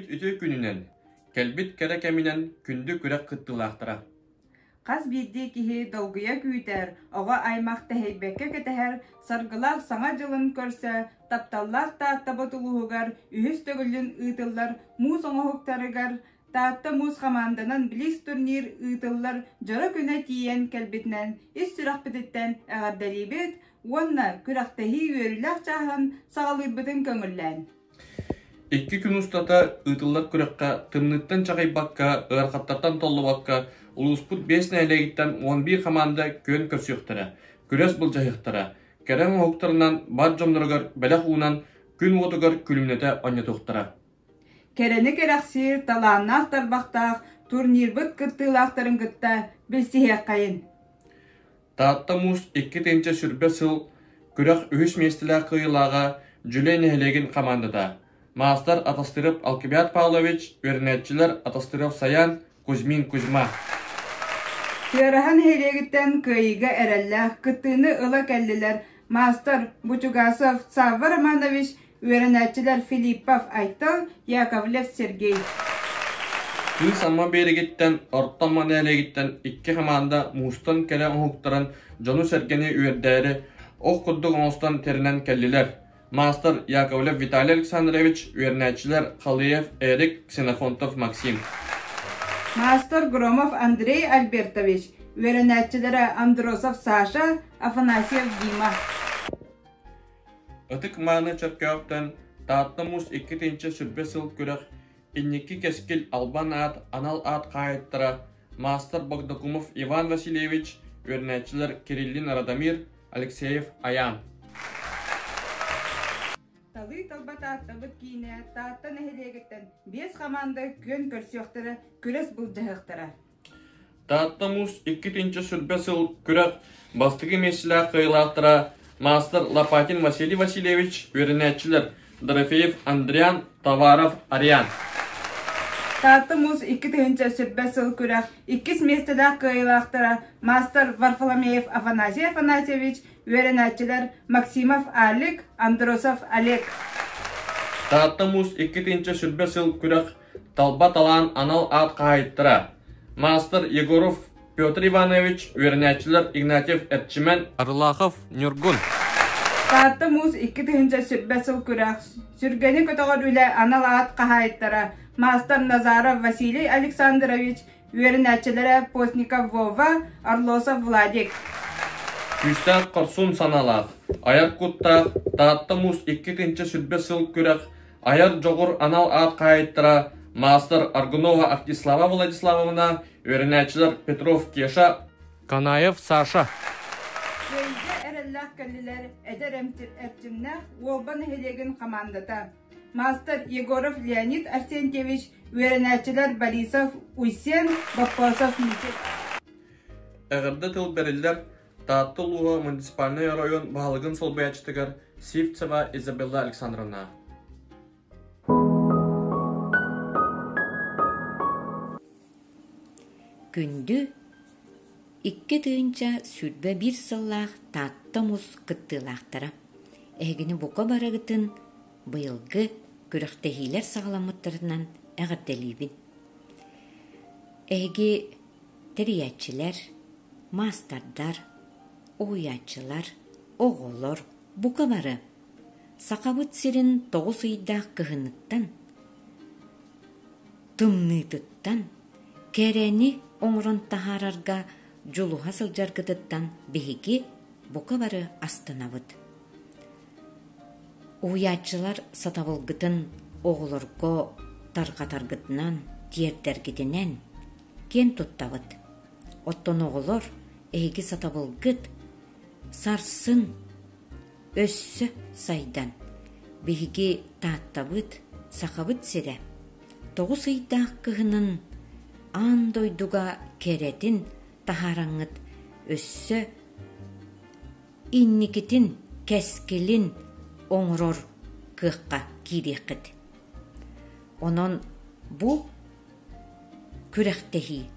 Үүммүт үтүө күнүнэн, кэлбит кэрэ кэминэн күндү күрэх кыттыылаахтара! Хас биирдии киһи долгуйа күүтэр, оҕо аймах тэһийбэккэ кэтэһэр саргылаах Саҥа дьылын көрсө тапталлаах Тааттабыт улууһугар үһүс төгүлүн ыытыллар муус оҥоһуктарыгар Таатта муус хамаанданан блиц-турнир ыытыллар дьоро күнэ тиийэн кэлбитинэн ис сүрэхпититтэн эҕэрдэлиибит уонна күрэхтэһии үөрүүлээх чааһын саҕалыырбытын көҥүллээн. Икки күн устата ыытыллар күрэххэ тымныыттан чаҕыйбакка, ыарахаттартан толлубакка улууспут биэс нэһилиэгиттэн 11 хамаанда күөн көрсүөхтэрэ, күрэс былдьаһыахтара, кэрэ оҥоһуктарынан бар дьонноругар бэлэх уунан күн уотугар күлүмнэтэ оонньотуохтара. Кэрэни кэрэхсиир талааннаах тарбахтаах турнирбыт кыттыылаахтарын кытта билсиһиэххэйин. Таатта муус 2020 сыл күрэх үһүс миэстэлээх кыайыылааҕа Дьүлэй нэһилиэгин хамаандата. Маастар Атастыров Алкивиад Павлович, үөрэнээччилэр Атастыров Саян, Кузьмин Кузьма. Тыараһа нэһилиэгиттэн кыайыыга эрэллээх кыттыыны ыла кэллилэр маастар Бучугасов Савва Романович, Үөрэнээччилэр Филиппов Айтал, Яковлев Сергей. Кыыс Амма биэрэгиттэн, Орто Амма нэһилиэгиттэн икки хамаанда муустан кэрэ оҥоһуктарын дьону-сэргэни үөрдээри ох курдук оҥостон тэринэн кэллилэр. Маастар Яковлев Виталий Александрович, үөрэнээччилэр Халыев Эрик, Ксенофонтов Максим. Маастар Громов Андрей Альбертович, үөрэнээччилэрэ Андросов Саша, Афанасьев Дима. Ытык-мааны Чөркөөхтөн Таатта муус 2020 сыл күрэх Инники кэскил албан аат анал аат хаһаайыттара маастар Богдокумов Иван Васильевич, үөрэнээччилэр Кириллин Радомир, Алексеев Айаан. Талыы талба Тааттабыт киинэ Таатта нэһилиэгиттэн биэс хамаанда күөн көрсүөхтэрэ, күрэс былдьаһыахтара. Таатта муус 2020 сыл күрэх бастакы миэстэлээх кыайыылаахтара маастар Лопатин Василий Васильевич, үөрэнээччилэр Дорофеев Андриан, Товаров Ариан. Таатта муус 2020 сыл күрэх иккис миэстэлээх кыайыылаахтара маастар Варфоломеев Афанасий Афанасьевич, үөрэнээччилэр Максимов Алик, Андросов Олег. Таатта муус 2020 сыл күрэх Талба талаан анал аат хаһаайыттара маастар Егоров Петр Иванович, үөрэнээччилэр Игнатьев Эрчимэн, Арылахов Ньургун. Таатта муус 2020 сыл күрэх Сүргэни көтөҕөр үлэ анал аат хаһаайыттара маастар Назаров Василий Александрович, үөрэнээччилэрэ Постников Вова, Орлосов Владик. Күүстээх хорсун санаалаах, айар куттаах Таатта муус 2020 сыл күрэх Айар дьоҕур анал аат хаһаайыттара маастар Аргунова Автислава Владиславовна, үөрэнээччилэр Петров Кеша, Канаев Саша. Кыайыыга эрэллээх кэллилэр эдэр эрчимнээх Уолба нэһилиэгин хамаандата. Маастар Егоров Леонид Арсентьевич, үөрэнээччилэр Борисов Уйсен, Боппосов Мичил. Эҕэрдэ тыл бэриллэр Таатта улууһа муниципальнай оройуон баһылыгын солбуйааччытыгар Сивцева Изабелла Александровна. Күндү 2021 сыллаах Таатта мус кыттыылаахтара. Эһигини бука барыгытын быйылгы күрэхтэһиилэр саҕаламмыттарынан эҕэрдэлиибин. Эһиги тэрийээччилэр, маастардар, уһуйааччылар, оҕолор бука бары Сахабыт сирин тоҕус ыйдаах кыһыныттан, тымныытыттан кэрэни оҥорон таһаарарга дьулуһа сылдьаргытыттан биһиги бука бары астынабыт. Уһуйааччылар сатабылгытын оҕолорго тарҕатаргытынан, тиэрдэргитинэн киэн туттабыт. Оттон оҕолор эһиги сатабылгыт сарсын өссө сайдан, биһиги Тааттабыт, Сахабыт сирэ тоҕус ыйдаах кыһынын аан дойдуга кэрэтин таһаараҥҥыт өссө инникитин кэскилин оҥорор кыахха киириэххит. Онон бу күрэхтэһии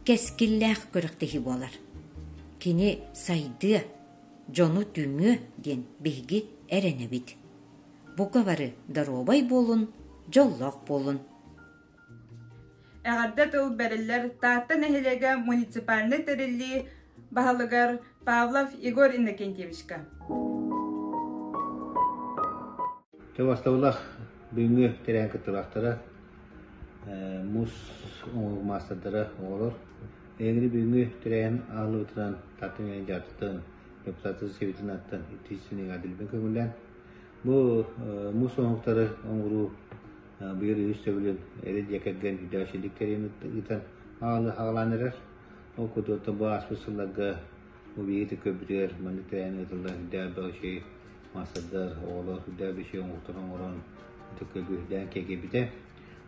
кэскиллээх күрэхтэһии буолар. Кини сайдыа, дьону түмүө диэн биһиги эрэнэбит. Бука бары доруобай буолун, дьоллоох буолун! Эҕэрдэ тыл бэриллэр Таатта нэһилиэгэ муниципальнай тэриллии баһылыгар Павлов Егор Иннокентьевичка. Чабастабылах бүгүҥҥү тэрээһин кыттыылаахтара, муус оҥоһук маастардара оҕолор. Эһигини бүгүҥҥү тэрээһин аһыллыбытынан Таатта нэһилиэгин дьаһалтатын депутатын сэбиэтин ааттан итии эҕэрдэлиибин көҥүллээн Бу муус оҥоһуктары оҥоруу быйыл үһүс төгүлүн эдэр дьиэ кэргэн үдээччилик тэрийэн ыытан аҕалаан эрэр. Ол курдук бу ааспыт сылларга бу биһиги көрбүтүгэр маннык тэрээһин ыытыллан үрдээх элбэх үчүгэй маастардар, оҕолор үрдээх үчүгэй оҥоһуктары оҥорон ытык үрдээн киэргэйбитэ.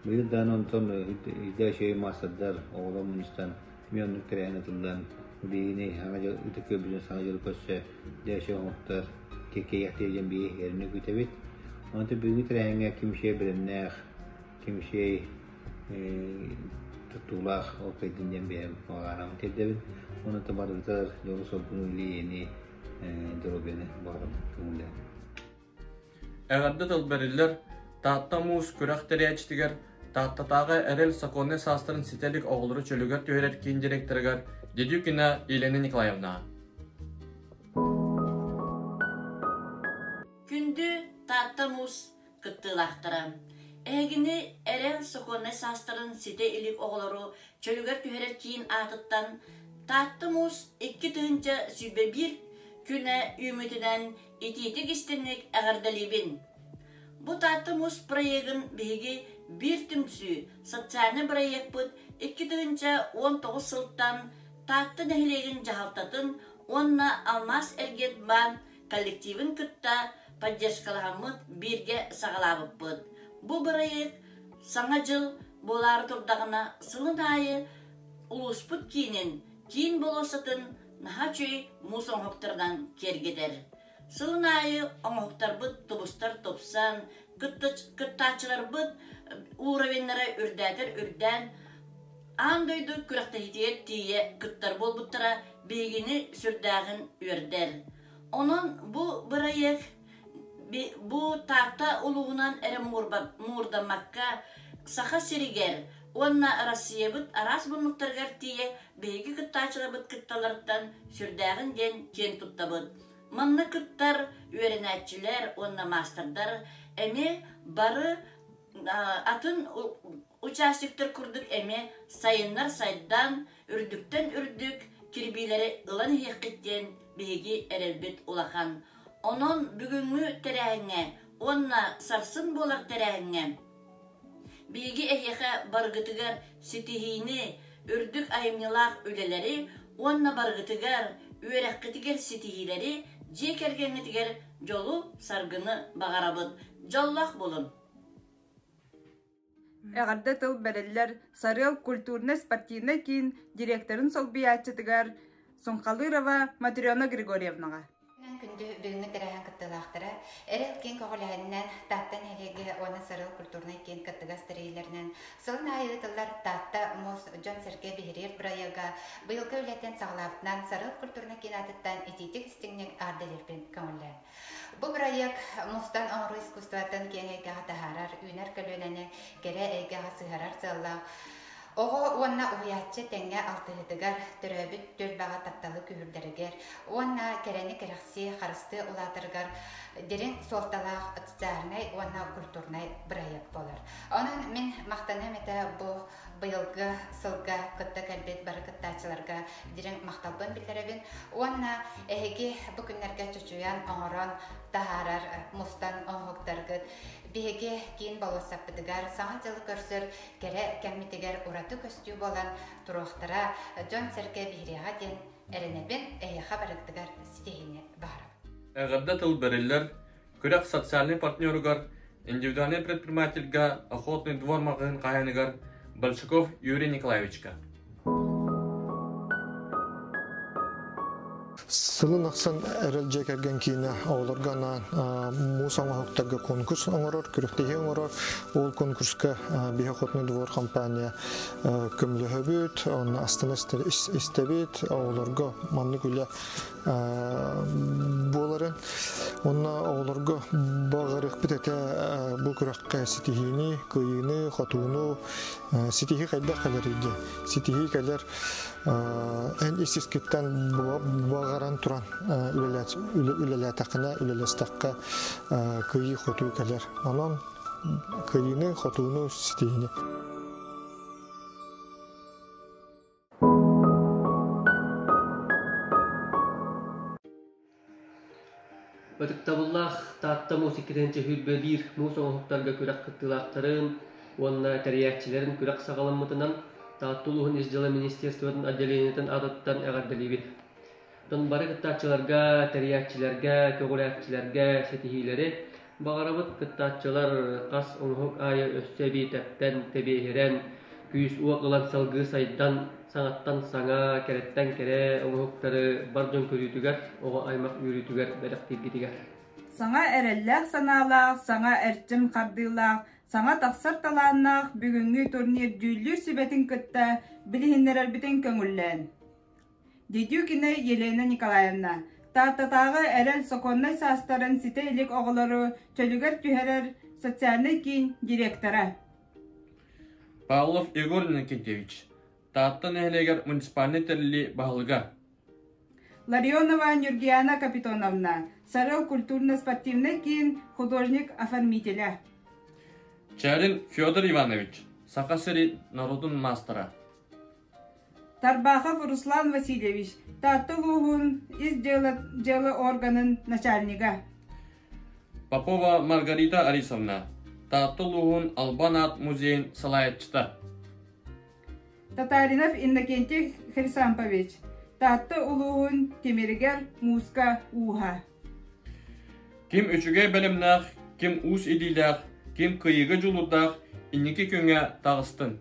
Быйыл даҕаны онтон үрдээх үчүгэй маастардар, оҕолор мунньустан Эмиэ оннук тэрээһин ытыллан, биһигини Саҥа дьыл ытык күөлбүтүн Саҥа дьылы көрсө дьэ оҥоһуктар кэккэйэхтиэ диэн биһиги эрэнэ күүтэбит. Онтон бүгүҥҥү тэрээһиҥҥэ ким үчүгэй бэлэмнээх, ким үчүгэй туттуулаах ол кыайдын диэн бэйэм баҕараҕын тиэрдэбин. Онон барыбытыгар дьолу-соргуну, илии-эйэни, доруобуйаны баҕарабын көҥүллээн. Эҕэрдэ тыл бэриллэр Таатта муус күрэх тэрийээччитигэр Тааттатааҕы Эрэл сокуоннай саастарын ситэ илик оҕолору чөлүгэр түһэрэр киин директорыгар Дедюкина Елена Николаевнаҕа. Күндү Таатта муус кыттыылаахтара! Эһигини Эрэл сокуоннай саастарын ситэ илик оҕолору чөлүгэр түһэрэр киин аатыттан Таатта муус 2021 күнэ үүммүтүнэн Итиитик-истиҥник эҕэрдэлиибин! Бу Таатта муус проегын биһиги биир түмсүү социальнай бырайыакпыт 2019 сылтан Таатта нэһилиэгин дьаһалтатын уонна Алмаас эргиэн коллективын кытта поддержкалаһаммыт бииргэ саҕалаабыппыт. Бу бырайыак Саҥа дьыл буолаары турдаҕына сылын аайы улууспут киинин, киин болуоссатын наһаа үчүгэй муус оҥоһуктарынан киэргэтэр. Сылын аайы оҥоһуктарбыт тубустар тупсан, кыттааччыларбыт уровеннара үрдээтэр үрдээн, аан дойду күрэхтэһиитигэр тиийэ кыттар буолбуттара биһигини сүрдээҕин үөрдэр. Онон бу бырайыак бу Таатта улууһунан эрэ муҥурдаммакка, Саха сиригэр уонна Россиябыт араас муннуктарыгар тиийэ биһиги кыттааччыларбыт кытталларыттан сүрдээҕин диэн киэн туттабыт. Манна кыттар үөрэнээччилэр уонна маастардар эмиэ бары атын участниктар курдук эмиэ сайыннар сайдан, үрдүктэн үрдүк кирбиилэри ылан иһиэххит диэн биһиги эрэлбит улахан. Онон бүгүҥҥү тэрээһиҥҥэ уонна сарсын буолар тэрээһиҥҥэ Биһиги эһиэхэ барыгытыгар ситиһиини, үрдүк айымньылаах үлэлэри уонна барыгытыгар, үөрэххитигэр ситиһиилэри, дьиэ кэргэҥҥитигэр дьолу-саргыны баҕарабыт. Дьоллоох буолун! Эҕэрдэ тыл бэриллэр Сарыал культурнай-спортивнай киин директорын солбуйааччытыгар Сунхалырова Матрена Григорьевнаҕа. Күндү бүгүҥҥү тэрээһин кыттыылаахтара Эрэл киин көҕүлээһининэн Таатта нэһилиэгэ уонна Сарыал культурнай киин кыттыгас тэрийиилэринэн сылын аайы ыытыллар Таатта муус дьон-сэргэ биһириир бырайыага быйылгы үлэтин саҕалаабытынан Сарыал культурнай киин аатыттан итиитик-истиҥник аардалиирбин көҥүллээн. Бу бырайыак муустан оҥоруу искусствотын киэҥ эйгэҕэ таһаарар, үүнэр көлүөнэни кэрэ эйгэҕэ сыһыарар сыаллаах Оҕо уонна уһуйааччы тэҥҥэ алтыһыытыгар, төрөөбүт түөлбэҕэ тапталы күүһүрдэригэр уонна кэрэни кэрэхсии, харыстыы улаатарыгар дириҥ суолталаах социальнай уонна культурнай бырайыак буолар. Онон мин махтаныам этэ бу быйылгы сылга кытта кэлбит бары кыттааччыларга дириҥ махталбын биллэрэбин уонна эһиги бу күннэргэ чочуйан, оҥорон таһаарар мустан оҥоһуктаргыт биһиги киин болуоссаппытыгар Саҥа дьылы көрсөр кэрэ кэммитигэр ураты көстүү буолан туруохтара, дьон-сэргэ биһириэҕэ диэн эрэнэбин, эһиэхэ барыгытыгар ситиһиини баҕарабын. Эҕэрдэ тыл бэриллэр күрэх социальнай партнеругар, индивидуальнай предпринимательга Охотный двор маҕаһыын хаһааныгар Большаков Юрий Николаевичка. Сылын ахсын Эрэл дьиэ кэргэн киинэ оҕолорго анаан муус оҥоһуктарга конкурс оҥорор, күрэхтэһии оҥорор. Ол конкурска биһи Охотный двор компания көмөлөһөбүт, онно астына истэбит, оҕолорго маннык үлэ буоларын. Онно оҕолорго баҕарыахпыт этэ бу күрэххэ ситиһиини, кыайыыны, хотууну, ситиһии хайдах кэлэрий диэн. Ситиһии кэлэр эн ис-искиттэн баҕаран туран үлэлээтэххинэ, үлэлэстэххэ кыайыы-хотуу кэлэр. Онон кыайыыны, хотууну ситиһиини. Ытыктабыллаах Таатта муус иккитин чөһүүрбэлиир муус оҥоһуктарга күрэх кыттыылаахтарын уонна тэрийээччилэрин күрэх саҕаламмытынан Таатта улууһун Ис дьыала министерствотын отделениетын аатыттан эҕэрдэлиибит. Оттон бары кыттааччыларга, тэрийээччилэргэ, көҕүлээччилэргэ ситиһиилэри баҕарабыт. Кыттааччылар хас оҥоһук аайы өссө эбии тэптэн, тэбиэһирэн, күүс-уох ылан салгыы сайдан, саҥаттан саҥа, кэрэттэн кэрэ оҥоһуктары бар дьон көрүүтүгэр, оҕо аймах үөрүүтүгэр бэлэхтииргитигэр. Саҥа эрэллээх санаалаах, саҥа эрчим хардыылаах, саҥа тахсар талааннаах бүгүҥҥү турнир дьүүллүүр сүбэтин кытта билиһиннэрэрбитин көҥүллээн. Дедюкина Елена Николаевна, Тааттатааҕы Эрэл сокуоннай саастарын ситэ илик оҕолору чөлүгэр түһэрэр социальнай киин директора. Павлов Егор Иннокентьевич, Таатта нэһилиэгэр муниципальнай тэриллии баһылыга. Ларионова Нюргиана Капитоновна, Сарыал культурно-спортивнай киин художник-оформителя. Чээрин Федор Иванович, Саха сирин норуотун маастара. Тарбахов Руслан Васильевич, Таатта улууһун ис дьыала органын начальнига. Попова Маргарита Арисовна, Таатта улууһун Албан аат музейын салайааччыта. Татаринов Иннокентий Хрисампович, Таатта улууһун тимиригэр мууска ууһа. Ким үчүгэй бэлэмнээх, ким уус илиилээх, ким кыайыыга дьулуурдаах инники күҥҥэ таҕыстын.